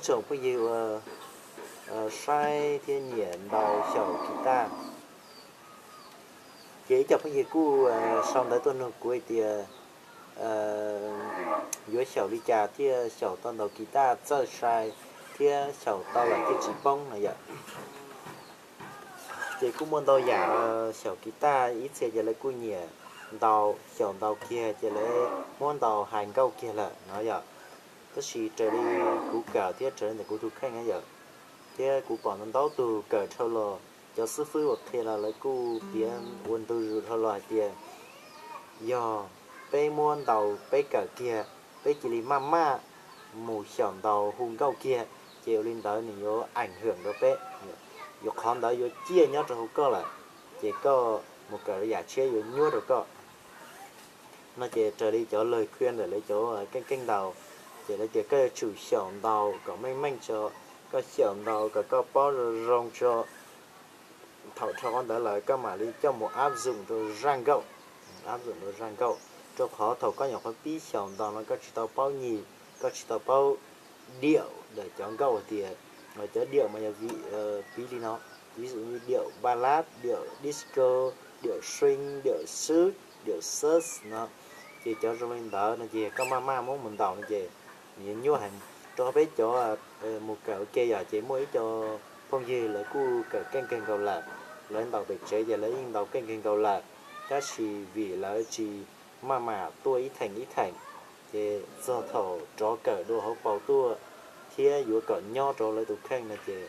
Tsoom phooj ywg uas saib thiab nyiam ntaus xyaum kiv taj, ces ib co phooj ywg kuj sau ntawv tuaj nug kuv hais tias yuav xyaum li cas thiaj xyaum tau ntaus kiv taj txawj sai thiab xyaum tau lawm thiaj tsis poob no yom. Ces kuj muaj ntau yam xyaum kiv taj, ib txhia ces lawv kuj nyiam ntaus, xyaum ntaus kiag ces lawv muab ntaus hais nkauj kiag lawm no yom. Tab sis raws li kuv kawm thiab raws li ntawm kuv tus kheej na yom, thiab kuv pom ntau ntau tug kawm dhau los, cov xib fwb uas qhia los lawv kuj piav ua ntu zus dhau los hais tias yog peb muab ntaus peb kawm kiag, peb cia li maj maj mus xyaum ntaus hu nkauj kiag, ces ua li ntawd nws yuav ees hwm rau peb, yuav qhov ntawd yuav ciaj nyob rau hauv koj lawm, ces koj mus kawm yam tshiab yuav nyuaj rau koj no. Ces raws li cov lawg khwv ntawm lawv cov keej keej ntaus, ces lawv tias koj yuav tsum xyaum ntaus kom meej meej tso, koj xyaum ntaus kom koj paub zoo zoo tso, thaum dhau qhov ntawd lawm koj mam li coj mus áp dụng rau zaj nkauj, áp dụng rau zaj nkauj, rau qhov thaum koj nyuam qhuav pib xyaum ntaus no koj tsis tau paub nhịp, koj tsis tau paub điệu ntawm cov nkauj hais tias, cov điệu mas yog piv li no, ví dụ như điệu ballad, điệu disco, điệu swing, điệu sub, điệu surf no. Ces cov zoo li ntawd no ces koj maj maj muab mus ntaus no ces nws yuav nyuaj heev. Rau qhov peb cov mus kawm ua ke yom, ces muaj ib co phooj ywg lawv kuj kawm keej kawg nkaus lawm, lawv ntaus pem tsev ces lawv yeej ntaus keej kawg nkaus lawm, tab sis vim lawv tsis maj mam tuaj ib theem ib theem, ces txog thaum rov kawm dua hauv paus tuaj thiab yuav kom nyob rau lawv tus kheej no ces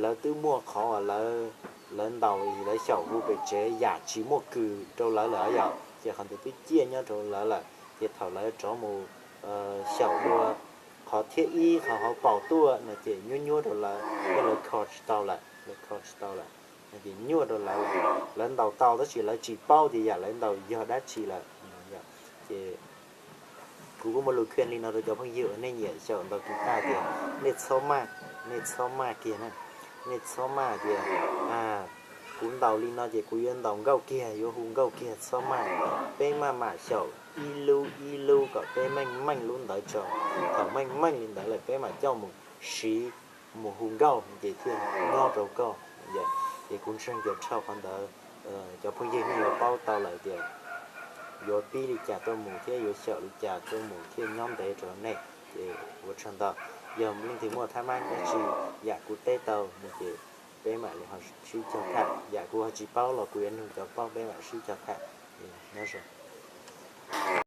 lawv twb muaj qhov uas lawv, lawv ntaus, lawv xyaum hu pem tsev yam tsis muaj kws rau lawv lawm yom, ces qhov ntawd twb ciaj nyob rau lawv lawm, ces thaum lawv rov mus xyaum dua qhov thib ib qhov hauv paus tuaj no ces nyuaj nyuaj rau lawv, ces lawv kho tsis tau lawm, lawv kho tsis tau lawm, ces nyuaj rau lawv lawm. Lawv ntaus tau tab sis lawv tsis paub tias yam lawv ntaus yog dab tsi lawm. Ces kuv kuj muaj lus khuyên li no rau cov phooj ywg uas nej nyiam xyaum ntaus kiv taj tias nej txhob maj, nej txhob maj kiag na, nej txhob maj tias kuv ntaus li no ces kuv yuav ntaus nkauj kiag, yuav hu nkauj kiag, txhob maj. Peb maj mam xyaum ib lub ib lub kom peb meej meej lub ntawd tso, thaum meej meej li ntawd lawm peb mam coj mus siv mus hu nkauj ces thiaj nyob rau koj. Ces kuv ntseeg tias dhau qhov ntawd cov phooj ywg nej yuav paub tau lawm tias yuav pib li cas tuaj mus thiab yuav xyaum li cas tuaj mus thiaj nyob ntev rau nej. Ces ua tsaug ntau, yog leej twg muaj thab mab dab tsi yam kuv teb tau no ces peb mam li ho sib cog tham, yam kuv ho tsis paub los kuv yuav nug cov paub, peb mam sib cog tham. Nyob zoo.